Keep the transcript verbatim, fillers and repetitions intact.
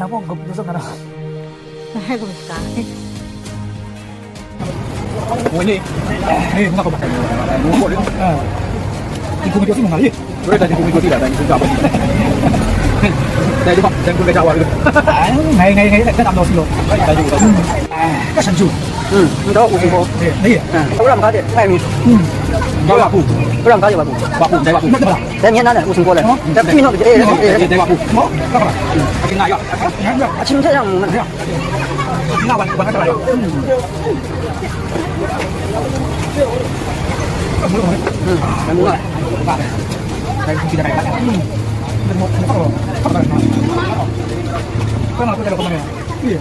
Nang mung gup lu sung na. Nang hai gup ka. Woi ni. Eh, mengapa kau bakar? Mengapa ni? Ah. Ibu menjual sih mahal ye. Boleh tanya ibu menjual tidak? Tanya ibu apa? Saya lupa, saya pun kerja awal. Ah, ngai, ngai, ngai, saya tak tahu sih lo. Tanya ibu. Ah, kan sanju. Hmm, entah aku sih kok. Eh, iya. Ah, aku ram kade, ngai ni. Hmm. Kau aku. Aku ram kade aku. Aku, saya aku. Saya ni nana aku sih kok lah. Tapi minum je, eh, eh, eh. Saya aku. Mau? Apa? Aku ngai ya. Aku cinta yang mana? Ya. Ngai wan, wan kata ya. Hmm. Hmm, yang murah. Saya kita naik. Hmm. Kenapa? Kenapa? Kenapa? Iya.